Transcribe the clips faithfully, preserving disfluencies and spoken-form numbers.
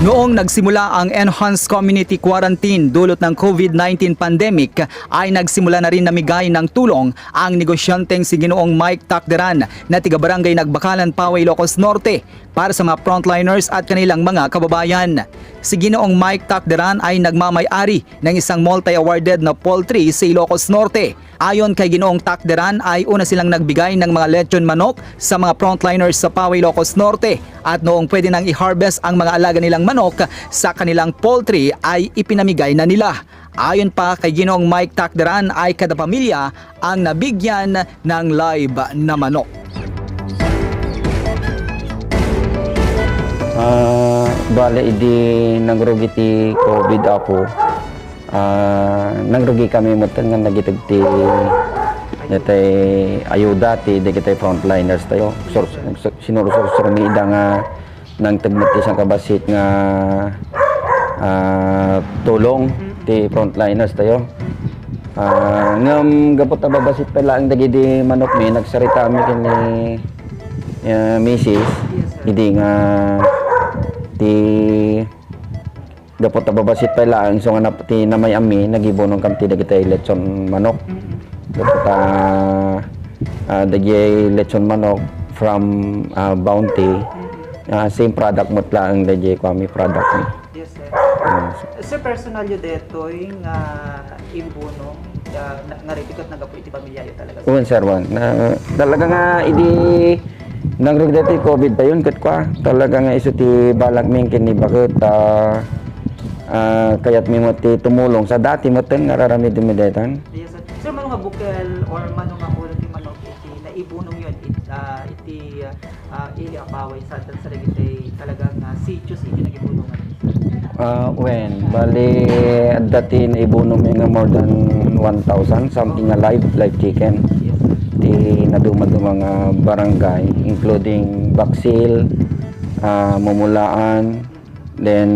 Noong nagsimula ang enhanced community quarantine dulot ng COVID nineteen pandemic, ay nagsimula na rin namigay ng tulong ang negosyanteng si Ginoong Mike Takderan na tiga Barangay Nagbakalan, Paway, Ilocos Norte para sa mga frontliners at kanilang mga kababayan. Si Ginoong Mike Takderan ay nagmamay-ari ng isang multi-awarded na poultry sa Ilocos Norte. Ayon kay Ginoong Takderan ay una silang nagbigay ng mga lechon manok sa mga frontliners sa Paway, Ilocos Norte, at noong pwede nang i-harvest ang mga alaga nilang manok sa kanilang poultry ay ipinamigay na nila. Ayon pa kay Ginoong Mike Takderan ay kada pamilya ang nabigyan ng live na manok. Ah, bale, idi nangrugi ti COVID, Apo, ah, nangrugi kami metten nga nagiteg ti, dagiti ayuda ti dagiti frontliners tayo. Sur-, sur-, sinursursurmi ida nga nangteg met ti sangkabassit nga, ah, tulong ti frontliners tayo. Ah, ngem gapu ta babassit pay laeng dagidi manokmi, nagsarita mi ken ni, ah, misis, idi nga ti gapu ta babassit pay laeng, so nga nap-, ti namay-ammi, nagibunong kami ti dagiti lechon manok. Mm. Gapu ta, ah, dagiti lechon manok from, ah, Bounty, ah, same product met laeng dagiti kuami product mi. Yes, sir. Ah, Sir, personal yo detoy nga imbunong, ah, na, nga record nagapu iti pamilyayo talaga, sir? Wen, sir, wen. Na, talaga nga idi nangregret ti COVID tayon, ket kua, talaga nga isu ti balak mi ken ni baket, ah, ah, kayat mi met ti tumulong sa dati metten nga raramid mi daytan. Yes, sir. Sir, mano nga bukel or mano nga ulo ti manok iti naibunong yon it-, ah, iti, ah, ili a paway sa, sa dagiti talagang, ah, sitios iti nagibunongan? Ah, wen, bali, adda ti naibunong mi nga more than one thousand something alive, live chicken. Yes, sir. Ti naduma-duma nga barangay, including Baksil, ah, Mumulaan, then,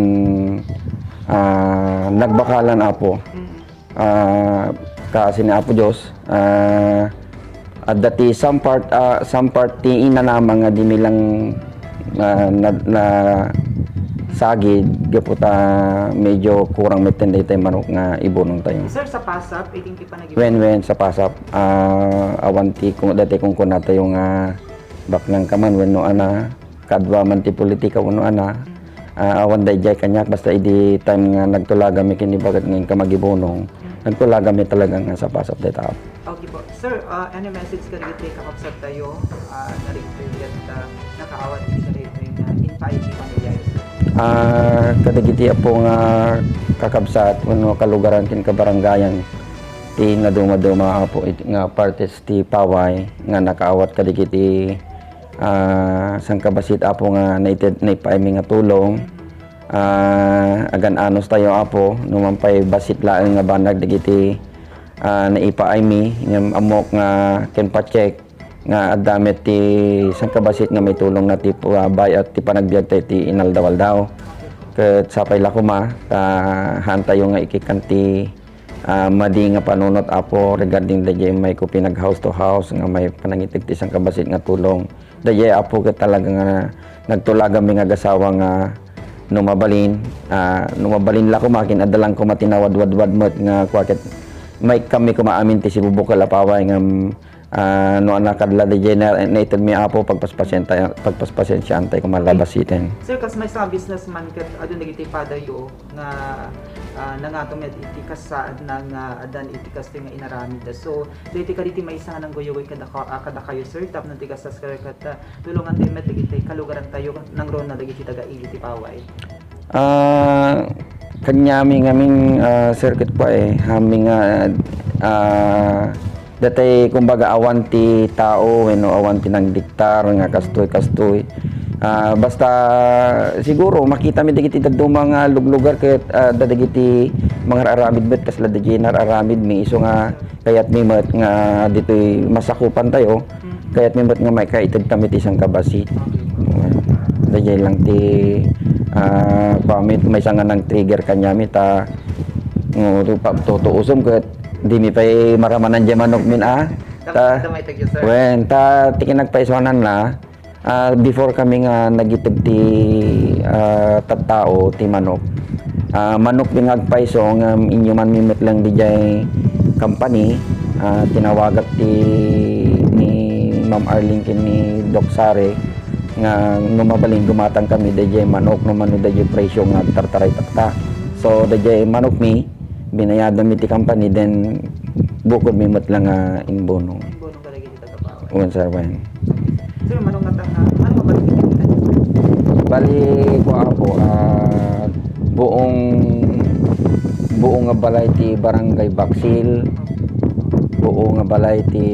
ah, Nagbakalan, Apo. Mm. Ah, kaasi ni Apo Dios, ah, adda ti some part, ah, some part ti inanama nga di mi lang, ah, na, nasagid gapu ta medyo kurang metten daytoy manok nga ibunong tayo. Sir, sa PASAP, iting ti panagibunong? Wen, wen, sa PASAP, ah, awan ti kun-, daytoy kunkunatayo nga baknang ka man wenno ana, kadua man ti politika wenno ana, ah, awan daydiay kaniak, basta idi time nga nagtulagami ken ni baket nga inka magibunong, nagtulagami talaga nga sa PASAP dayta. Okay po. Sir, ah, any message kadagiti kakabsat tayo, ah, nga daytoy ket, ah, nakaawat iti kadaytoy nga impaay ti pamilya, sir? Ah, kadagiti apo nga kakabsat wenno kalugaran ken kabarangayan ti naduma-duma, Apo, it-, nga partes ti paway nga nakaawat kadagiti, ah, sangkabassit, Apo, nga naited-, naipaaymi nga tulong. Ah, agan-anos tayo, Apo, no man pay bassit laeng nga banag dagiti, ah, naipaaymi, ngem ammok nga ken pa-check nga adda met ti sangkabassit nga maitulongna ti, ah, bayat ti panagbiag tayo ti inaldaw-aldaw. Ket sapay la koma ta haan tayo nga ikkan ti ah, madi nga panunot, Apo, regarding daydiay maikupinag house to house nga maipanangiteg ti sangkabassit nga tulong. Daydiay, Apo, ket talaga nga nagtulagami nga agasawa nga no mabalin, ah, no mabalin la koma ken adda lang koma ti nawadwadwad met nga kua ket maikkanmi koma amin ti sibubukel a paway ngem, ah, no anakad la daydiay na, naitedmi, Apo, pagpaspasienta-, pagpaspasensiaan tayo koma la bassiten. Sir, kas maysa nga businessman ket adun dagiti padayo nga, ah, nangato met iti kasaadna nga addan iti kastoy nga inaramidda. So, daytoy kadi ti maysa nga nangguyugoy kadaka-, ah, kadakayo, sir, tapno ti gasas kayo ket, ah, tulongantayo met dagiti kalugarantayo, nangruna dagiti taga-ili ti paway. Ah, kaniami ngamin, ah, sir, ket kua, eh, amin nga, ah, Datay, kumbaga, awan ti tao wenno awan ti nangdiktar nga kastoy, kastoy. Ah, basta siguro makitami dagiti dadduma nga luglugar ket, ah, adda dagiti mangar-aramid met kasla dagiti nar-aramidmi, isu nga kayatmi met nga ditoy masakupan tayo, kayatmi met nga maikaited kami ti sangkabassit. Daydiay lang ti, ah, pamit, maysa nga nang-trigger kaniami ta, no, tu-, pa-, tutuusom ket Dimi pay maramanan diay manokmin, a. Ta, ta, ta maiteg, sir. Wen, ta ti kinagpaisuananna, Ah, before kami nga nagitib ti, ah, tattao, ti manok. Ah, manok mi nga agpayso nga inyuman mi met lang dijay company, ah, tinawagak ti ni Ma'am Arlene ken ni Doc Sare nga no mabalin gumatang kami dijay manok no mano dijay presyo nga agtartaray takta. So, dijay manok mi, binayadan mi ti company, then bukod mi met lang nga imbonong. Imbonong kadagiti taga-Paway. Wen, sir, wen. Sir, mano nga tanga, mano nga barangay ti taga-Paway? Bali, ko apo, ah, buong, buong nga balay ti Barangay Baksil, buong nga balay ti,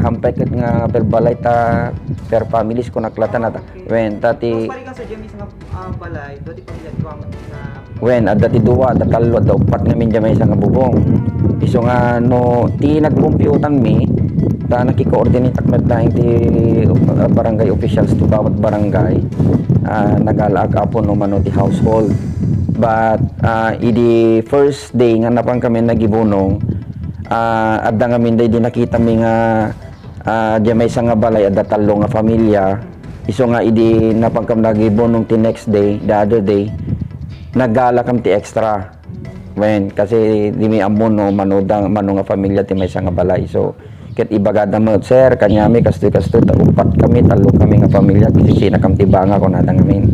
hampay ket nga per balay ta, per families ko naklatan ata. Okay. Wen, ta ti Tapos, parigan sa James nga, ah, balay, dua ti pamilya ti Paway nga Wen, adda ti dua, adda tallo, adda uppat ngamin diay maysa nga bubong. Isu nga no ti nagkumpiutan mi, ta nakikoordinateak met laeng ti, uh, barangay officials ti bawat barangay, ah, nagalaak apo no mano ti household. But, ah, idi first day nga napan kami nagibunong, ah, adda ngamin diay di nakita mi nga, ah, diay maysa nga balay, adda tallo nga familia. Isu nga idi napan kami nagibunong ti next day, the other day, nagala kami ti extra. Wen, kasi di mi ammo no mano da, mano nga familia ti maysa nga balay. So, ket ibagada met, "Sir, kaniami kastoy, kastoy, ta uppat kami, tallo kami nga familia, sisina kam ti banga," kunada ngamin.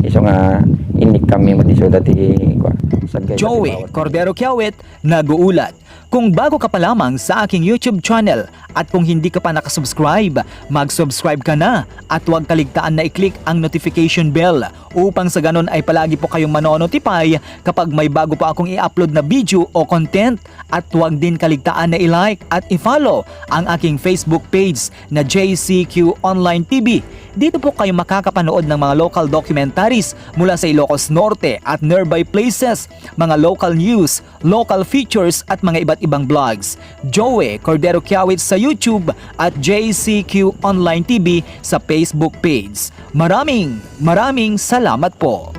Isu nga, innik kami met isuda ti, kua, sadgay Joey bawat Cordero Kiawit, naguulat. Kung bago ka pa lamang sa aking YouTube channel at kung hindi ka pa nakasubscribe, mag-subscribe ka na at huwag kaligtaan na i-click ang notification bell upang sa ganon ay palagi po kayong manonotify kapag may bago po akong i-upload na video o content. At huwag din kaligtaan na i-like at i-follow ang aking Facebook page na J C Q Online T V. Dito po kayo makakapanood ng mga local documentaries mula sa Ilocos Norte at nearby places, mga local news, local features at mga iba't ibang vlogs. Joey Cordero Kiawit sa YouTube at J C Q Online T V sa Facebook page. Maraming, maraming salamat po.